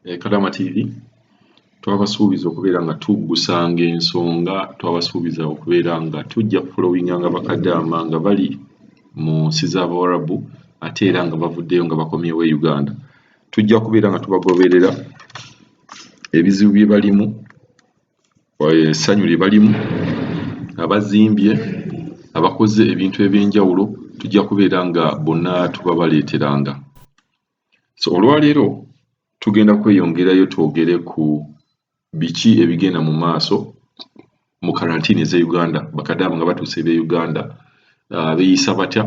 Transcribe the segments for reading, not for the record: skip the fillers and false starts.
Kadama TV twabasuubiza okubeera nga tuggusanga ensonga, twabasuubiza okubeera nga tujja kufolowinganga bakadaama nga bali mu nsi z'Abawarabu ate era nga bavuddeyo nga bakomyewo e Uganda. Tujja kubeera nga tubagoberera ebizibu bye balimu, essanyu lye balimu, abazimbye, abakoze ebintu eby'enjawulo, tujja kubeera nga bonna tubabaleeteranga. So olwaleero tugenda kweyongerayo twogere ku biki ebigenda mu maaso mu karantiini ez'e Uganda, bakadaama nga batuuse eb'e Uganda beeyisa batya,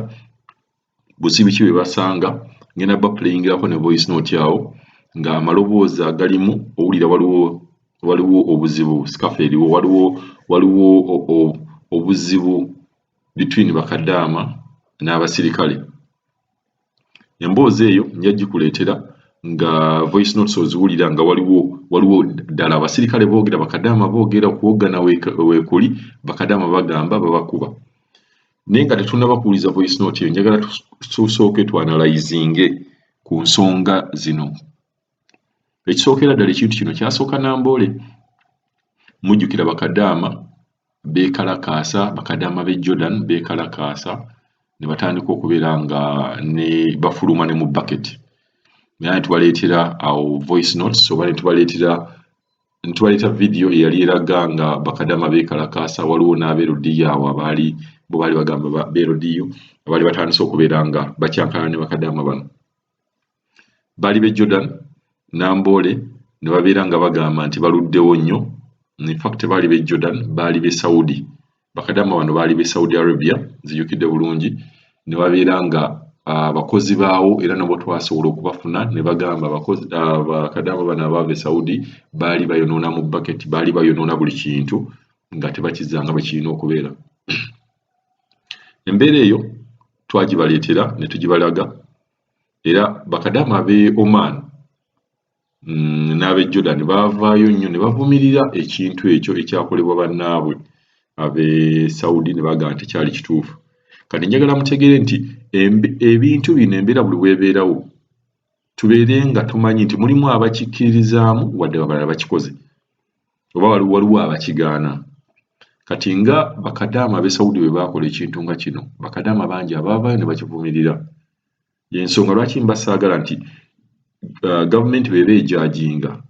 buzibu ki bwe basanga. Ngenda bapuleyingirako ne voice note awo ng'amaloboozi agalimu owulira waliwo obuzibu sikafa eriwo, waliwo obuzibu between bakadaama n'abasirikale. Emboozi eyo nja gikuleetera nga voice notes oziwulira nga waliwo ddala abasirikale boogera, bakadaama boogera, okuwoggana weekuli, bakadaama bagamba babakuba. Naye nga tetunnaba kuwuliza voice note eyo, njagala tusooke twanalayizinge ku nsonga zino. Ekisookera ddala, ekintu kino kyasooka Namboole. Mujjukira bakadaama beekalakaasa, bakadaama b'e Jordan beekalakaasa ne batandika okubeera nga ne bafuluma ne mu bucket. Naye ne tubaleetera awo voice notes oba ne tubaleetera vidiyo eyali eraga nga bakadaama beekalakaasa, waliwo n'ab'e LDU awo abaali bo baali bagamba b'e LDU abaali batandise okubeera nga bakyankalana ne bakadaama bano. Baali b'e Jordan, Namboole, ne babeera nga bagamba nti baluddewo nnyo. In fact baali b'e Jordan, baali b'e Saudi. Bakadaama bano baali b'e Saudi Arabia, nzijukidde bulungi, ne babeera nga abakozi baawo era nabo twasobola okubafuna ne bagamba bakadaama bano abaava e Saudi baali bayonoona mu bucket, baali bayonoona buli kintu nga tebakizza nga bwe kirina okubeera. Embeera eyo twagibaleetera ne tugibalaga era bakadaama ab'e Oman n'ab'e Jordan baavaayo nnyo ne bavumirira ekintu ekyo ekyakolebwa bannaabwe ab'e Saudi ne bagamba nti tekyali kituufu. Kati njagala mutegeere nti ebintu bino, embeera buli bw'ebeerawo, tubeere nga tumanyi nti mulimu abakikkiririzaamu wadde abalala bakikoze oba waliwo abakigaana. Kati nga bakadaama ab'e Saudi bwe baakola ekintu nga kino, bakadaama bangi abaavaayo ne bakivumirira. Y'ensonga lwaki mba saagala nti gavumenti bw'eba ejajinga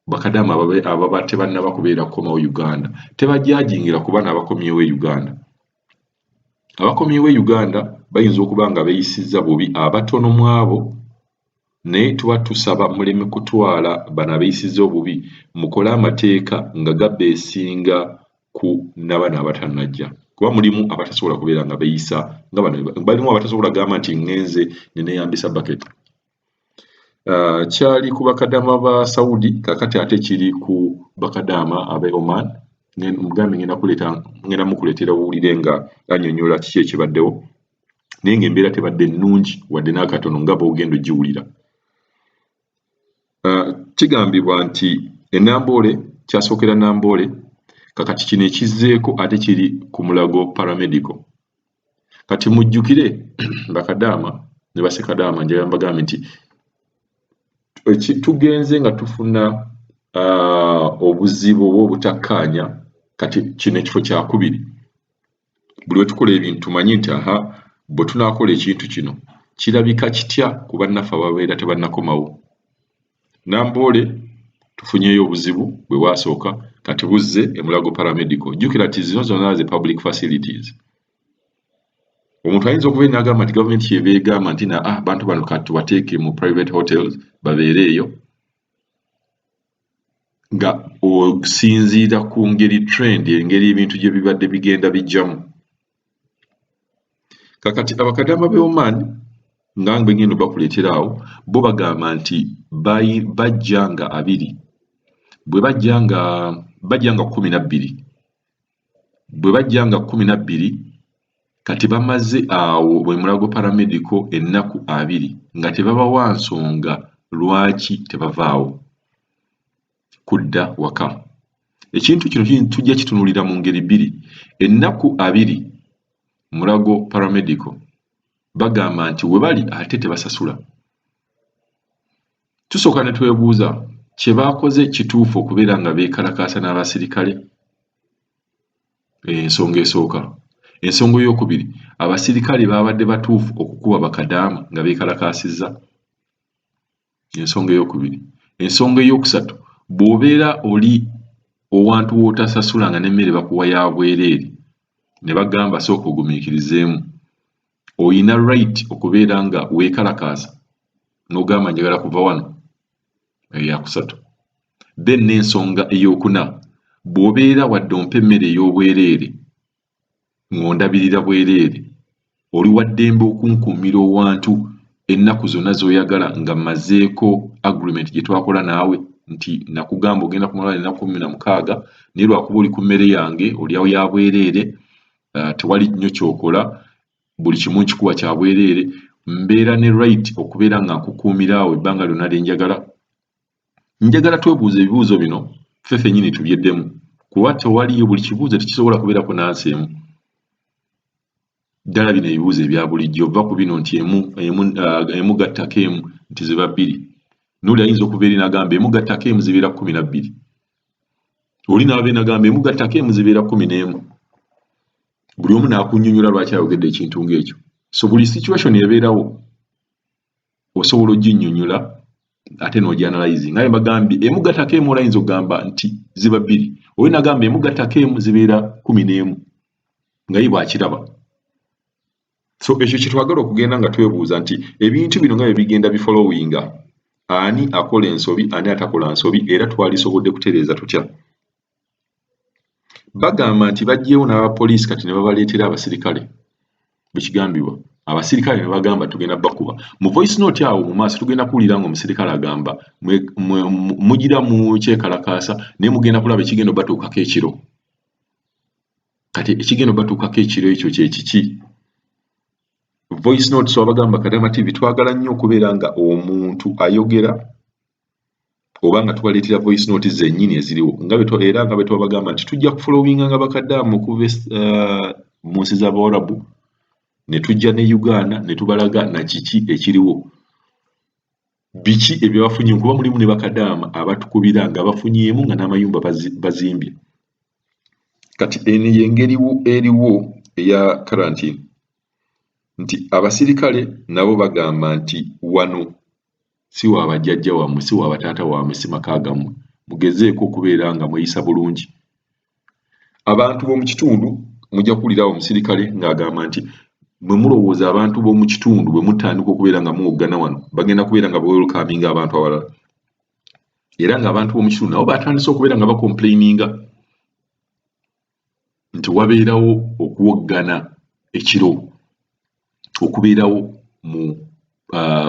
bakadaama ababa tebannaba kubeera kukomawo Uganda, tebajajingira ku bano abakomyewo e Uganda. Abakomyewo e Uganda bayinza okuba nga beeyisizza bubi abatono mu abo, naye tuba tusaba muleme kutwala bano abeeyisizza obubi, mukole amateeka nga gabeesinga ku nabano abatannajja. Kuba mulimu abatasobola kubeera nga beeyisa nga bano, balimu abatasobola kugamba nti ŋŋenze ne neeyambisa bucket. Kyali ku bakadaama ba Saudi, kaakati ate kiri ku bakadaama ab'e Oman. Mugambe ngenda mukuleetera owulire nga annyonnyola kiki ekibaddewo, naye ng'embeera tebadde nnungi wadde n'akatono nga bw'ogenda ogiwulira. Kigambibwa nti e Namboole kyasookera Namboole, kakati kino ekizzeeko ate kiri ku Mulago Paramedical. Kati mujjukire bakadaama ne bassekadaama, njagala mbagambe nti tugenze nga tufuna obuzibu oba obutakkaanya, kati kino ekifo kyakubiri. Buli lwe tukola ebintu tumanye nti aha, bwe tunaakola ekintu kino kirabika kitya ku bannaffe ababeera tebannakomawo. Namboole tufunyeeyo obuzibu bwe bwasooka, kati buzze e Mulago Paramedical. Jjukira nti zino zonna ze public facilities. Omuntu ayinza okuba n'agamba nti gavumenti ky'eba egamba nti na ah bantu bano kati tubateeke mu private hotels babeere eyo, nga osinziira ku ngeri trend, engeri ebintu gye bibadde bigenda bijjamu. Kakati abakadaama b'e Oman nga bwe ngenda obakuleetera awo, bo bagamba nti bajja nga 20, bwe bajja nga 12, bwe bajja nga 12, kati bamaze awo bwe Mulago Paramedical ennaku 20 nga tebabawa nsonga lwaki tebavaawo kudda waka. Ekintu kino tujja kitunuulira mu ngeri bbiri. Ennaku 20 Mulago Paramedical bagamba nti we bali ate tebasasula. Tusooka ne twebuuza, kye baakoze kituufu okubeera nga beekalakaasa n'abasirikale? Ensonga esooka. Ensonga eyokubiri, abasirikale baabadde batuufu okukuba bakadaama nga beekalakaasizza? Ensonga eyokubiri. Ensonga eyokusatu, bw'obeera oli owantu w'otasasula nga n'emmere bakuwa ya bwereere ne bagamba sooka ogumiikirizeemu, oyina right okubeera nga weekalakaasa n'ogamba njagala kuva wano? Eyo yakusatu. Then n'ensonga eyokuna, bw'obeera wadde ompa emmere ey'obwereere ng'ondabirira bwereere, oli wa ddembe okunkuumira owantu ennaku zonna z'oyagala nga mmazeeko agreement gye twakola naawe nti nakugamba ogenda kumala ennaku 16, naye lwakuba oli ku mmere yange olyawo ya bwereere, tewali nnyo ky'okola, buli kimu nkikuwa kya bwereere, mbeera ne right okubeera nga nkukuumira awo ebbanga lyonna lye njagala? Njagala twebuuza ebibuuzo bino ffe ffennyini tubyeddemu, kuba tewaliyo buli kibuuzo tekisobola kubeerako nansi emu. Ddala bino ebibuuzo ebya bulijjo, ova ku bino nti emu emu emu gattako emu nti ziba bbiri, n'oli ayinza okuva eri n'agamba emu gattako emu zibeera 12, oli n'ava n'agamba emu gattako emu zibeera 11, buli omu n'akunnyonnyola lwaki ayogedde ekintu ng'ekyo. So buli situation ebeerawo osobola oginnyonnyola ate n'ogyanalyzinga. Nga mbagambye, emu gattako emu olayinza okugamba nti ziba bbiri, oli n'agamba emu gattako emu zibeera 11 nga ye bw'akiraba. So ekyo kye twagala okugenda nga twebuuza nti ebintu bino nga bwe bigenda bifollowinga, ani akola ensobi, ani atakola nsobi, era twalisobodde kutereeza tutya? Bagamba nti baggyewo n'abapoliisi kati ne babaleetera abasirikale. Bwe kigambibwa, abasirikale ne bagamba tugenda bakuba. Mu voice note awo mu maaso tugenda kuwulira ng'omusirikale agamba mugira mukyekalakaasa naye mugenda kulaba ekigenda obatuukako ekiro. Kati ekigenda obatuukako ekiro ekyo kye kiki? Voice notes wabagamba Kadama TV twagala nnyo okubeera nga omuntu ayogera oba nga tubaleetera voice note zennyini eziriwo, nga era nga bwe twabagamba nti tujja kufollowinga nga bakadaama okuva mu nsi z'Abawarabu ne tujja ne Uganda ne tubalaga na kiki ekiriwo, biki ebyebafunye, kuba mulimu ne bakadaama abatukubira nga bafunyeemu nga n'amayumba bazimbye. Kati eno y'engeri eriwo eya quarantine nti abasirikale nabo bagamba nti wano si wa bajjajja wammwe, si wa bataata wammwe, si maka gammwe, mugezeeko okubeera nga mweyisa bulungi. Abantu b'omu kitundu mujja kuwulirawo omusirikale ng'agamba nti bwe mulowooza abantu b'omu kitundu bwe mutandika okubeera nga muwoggana wano bagenda kubeera nga bewelcominga abantu abalala, era ng'abantu b'omu kitundu nabo batandise okubeera nga bacomplaininga nti wabeerawo okuwoggana ekiro okubeerawo mu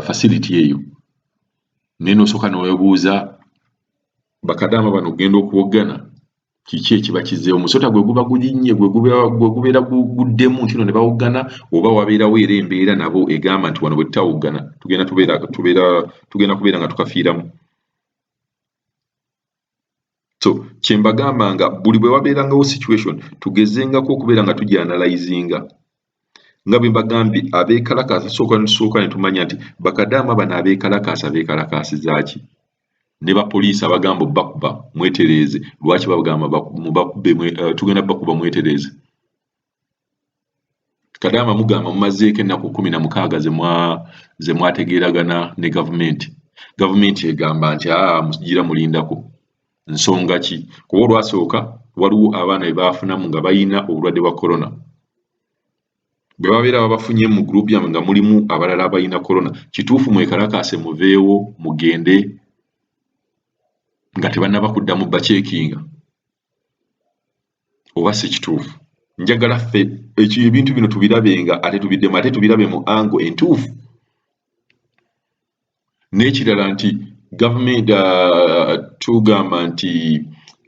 facility eyo. Naye n'osooka n'oweebuuza bakadaama bano okugenda okuwoggana kiki ekiba kizzeewo? Omusota gwe guba gulinnye gwe gubeera guddemu nti no ne bawoggana, oba wabeerawo era embeera nabo egamba nti wano bwe tutawoggana tugenda tugenda kubeera nga tukafiiramu. So kye mbagamba nga buli bwe wabeerangawo situation tugezengako okubeera nga tugyanalyzinga. Nga bwe mbagambye, abeekalakaasa tusooka ne tumanya nti bakadaama bano abeekalakaasa beekalakaasiza ki, ne bapoliisi abagamba obbakuba mwetereeze, lwaki babagamba mubakube tugenda bakuba mwetereeze? Kadaama mugamba mumazeeko ennaku 16 ze mwategeeragana ne gavumenti, gavumenti egamba nti aa mugira mulindako. Nsonga ki? Kuba olwasooka waliwo abaana be baafunamu nga bayina obulwadde bwa korona. Bwe babeera babafunye mu gurupu yammwe nga mulimu abalala abalina korona, kituufu mwekalakaase muveewo mugende nga tebannaba kuddamu bacheckinga oba si kituufu? Njagala ffe ebintu bino tubirabe nga ate tubiddemu ate tubirabe mu angle entuufu. N'ekirala nti gavumenti tugamba nti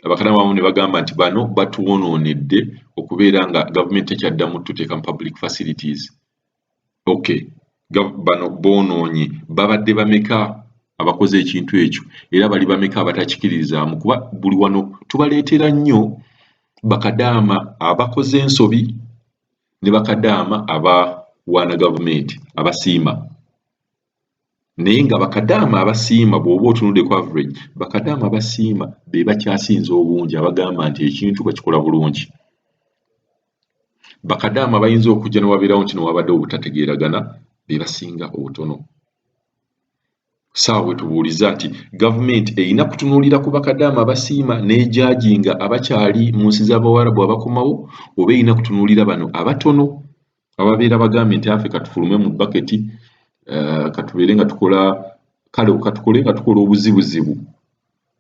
abakadaama abamu ne bagamba nti bano batuwonoonedde okubeera nga gavumenti tekyaddamu tuteeka mu public facilities. Okay, bano boonoonye babadde bameka abakoze ekintu ekyo, era bali bameka abatakikiririzaamu? Kuba buli wano tubaleetera nnyo bakadaama abakoze ensobi ne bakadaama abawaana gavumenti abasiima. Naye nga bakadaama abasiima, bw'oba otunudde ku average, bakadaama abasiima be bakyasinze obungi abagamba nti ekintu bakikola bulungi. Bakadaama bayinza okujja ne wabeerawo nti newabadde obutategeeragana be basinga obutono. Ssaawa we tubuuliza nti gavumenti erina kutunuulira ku bakadaama abasiima n'ejudginga abakyali mu nsi z'Abawarabu abakomawo, oba erina kutunuulira bano abatono ababeera bagambye nti affe katufulume mu baketi, katubeere nga tukola, kale katukole nga tukola obuzibuzibu.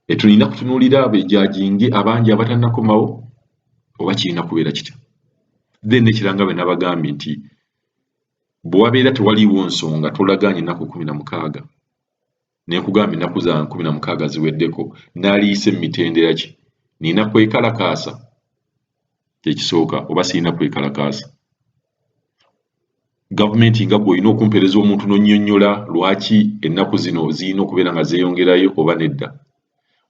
Etulina kutunuulira abo ejudginge abangi abatannakomawo, oba kirina kubeera kitya? Then nekiranga bwe nabagambye nti bwe wabeera tewaliiwo nsonga tolagaanye ennaku 16, ne nkugamba ennaku zange 16 ziweddeko, naaliise mu mitendera ki? Nina kwekalakaasa kyekisooka oba sirina kwekalakaasa? Gavumenti nga ggwe olina okumpeereza omuntu n'onnyonnyola lwaki ennaku zino zirina okubeera nga zeeyongerayo oba nedda.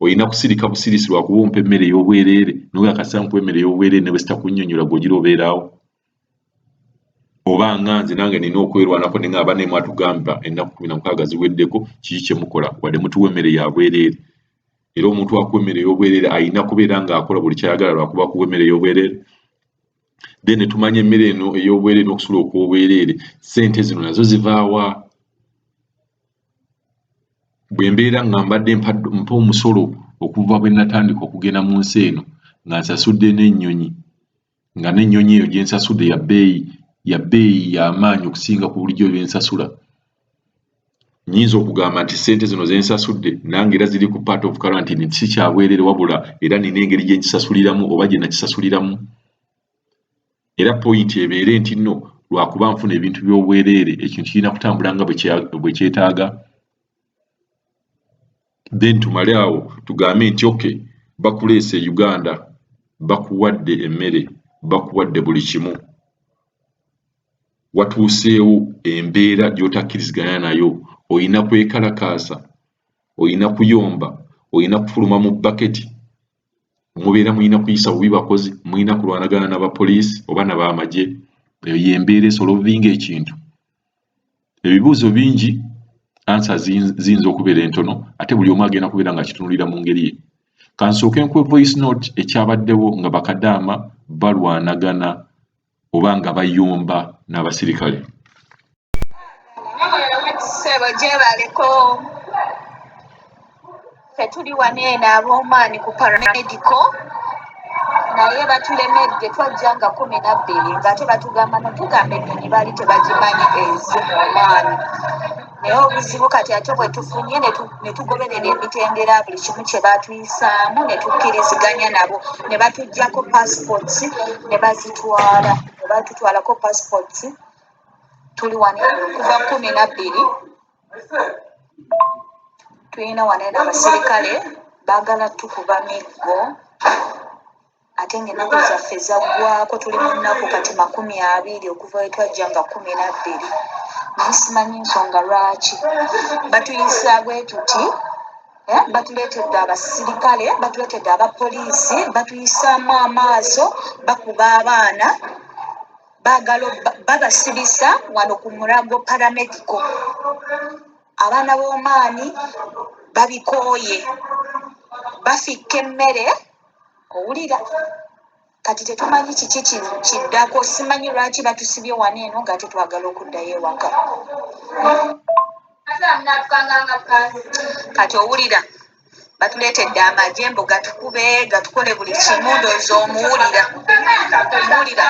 Olina kusirika busirisi lwakuba ompa emmere ey'obwereere, n'ogamba kasita nkuwa emmere ey'obwereere ne bwe sitakunnyonnyola ggwe ogira obeeraawo. Oba nga nze nange nina okwerwanako ne ngamba banne mwatugamba ennaku 16 ziweddeko, kiki kye mukola wadde mutuwa emmere ya bwereere? Era omuntu akuwa emmere ey'obwereere alina kubeera ng'akola buli ky'ayagala lwakuba akuwa emmere ey'obwereere? Then ne tumanya emmere eno ey'obwereere n'okusula okw'obwereere, ssente zino nazo zivaawa? Bwe mbeera nga mbadde mpa omusolo okuva bwe natandika okugenda mu nsi eno, nga nsasudde n'ennyonyi, nga n'ennyonyi eyo gye nsasudde ya bbeeyi ya bbeeyi ya maanyi okusinga ku bulijjo bye nsasula. Nnyinza okugamba nti ssente zino ze nsasudde nange era ziri ku part of quarantine nti si kya bwereere, wabula era nina engeri gye nkisasuliramu oba gye nakisasuliramu. Era point ebeere nti nno lwakuba nfuna ebintu by'obwereere ekintu kirina kutambula nga bwe kyetaaga. Then tumale awo tugambe nti okay, bakuleese e Uganda, bakuwadde emmere, bakuwadde buli kimu, watuuseewo embeera gy'otakkiriziganya nayo, olina kwekalakaasa, olina kuyomba, olina kufuluma mu baketi, mubeera mulina kuyisa bubi bakozi, mulina kulwanagana n'abapoliisi oba n'abamagye. Eyo y'embeera esolvinga ekintu. Ebibuuzo bingi, answer ziyinza okubeera entono, ate buli omu agenda kubeera ng'akitunuulira mu ngeri ye. Kansooke nkuwe voice note ekyabaddewo nga bakadaama balwanagana oba nga bayomba n'abasirikale. Ssebo gyebaleko, ffe tuli wano eno ab'omaani ku paramedical, naye batulemedde. Twajja nga 12 ng'ate batugamba notugamba ennyonyi baali tebagimanyi eze mu Omaani, naye obuzibu kati ate bwe tufunye ne tugoberera emitendera buli kimu kye batuyisaamu ne tukkiriziganya nabo ne batuggyako passports ne bazitwala ne batutwalako passports. Tuli wano eno okuva 12. Tulina wano eno abasirikale baagala tukuba miggo, ate ng'ennaku zaffe zaggwako. Tuli mu nnaku kati 20 okuva we twajja nga 12, naye simanyi nsonga lwaki batuyisa bwe tuti. Batuleetedde abasirikale, batuleetedde abapoliisi, batuyisaamu amaaso, bakuba abaana, baagala babasibisa wano ku Mulago Paramedical. Abaana b'Omaani babikooye, bafikka emmere, owulira? Kati tetumanyi kiki kiddako. Simanyi lwaki batusibye wano eno nga tetwagala okuddayo ewaka. Kati owulira batuleetedde amagye mbu gatukube, gatukole buli kimu. Ndowooza omuwulira, muwulira, wulira.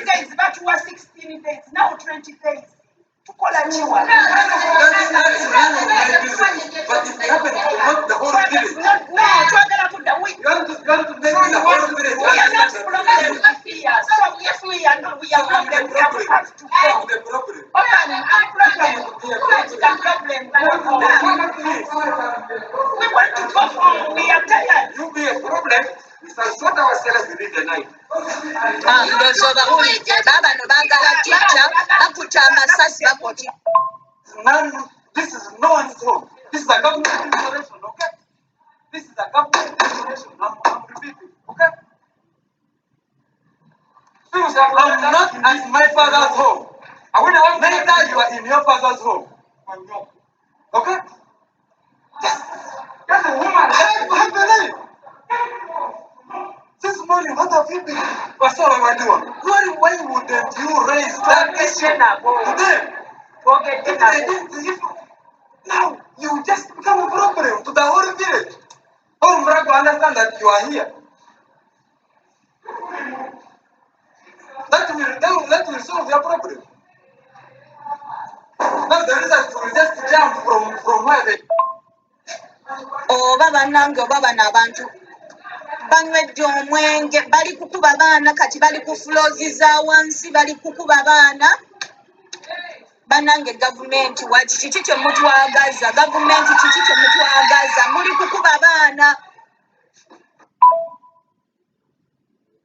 Days batuwa 16 days, now 20 days, tukola ki wano? No, twagala kudda. We are not problem here. So if we are not, we are problem, we have to go. Open, I'm problem. What the problem? We want to go home. We are tired. You be a problem. We shall sort ourselves within the night. Ah, ndowooza obawulidde. Baabano baagala tujja bakuta amasasi bakuta None This is no one's home. This is a government installation, okay? This is a government installation. I'm repeating, okay? I'm not at my father's home. Neither you are in your father's home. Okay? Yes. Yes, a woman. I believe. This morning, what have you been? Why wouldn't you raise that issue to them? If they didn't, if now you just become a problem to the whole village. Oh, Murago, understand that you are here. That will solve your problem. Now the result will just jump from where they Oba bannange, oba bano abantu banywedde omwenge, bali kukuba baana kati, bali ku floors za wansi, bali kukuba baana. Bannange, gavumenti waki? Kiki kye mutwagaza? Gavumenti, kiki kye mutwagaza?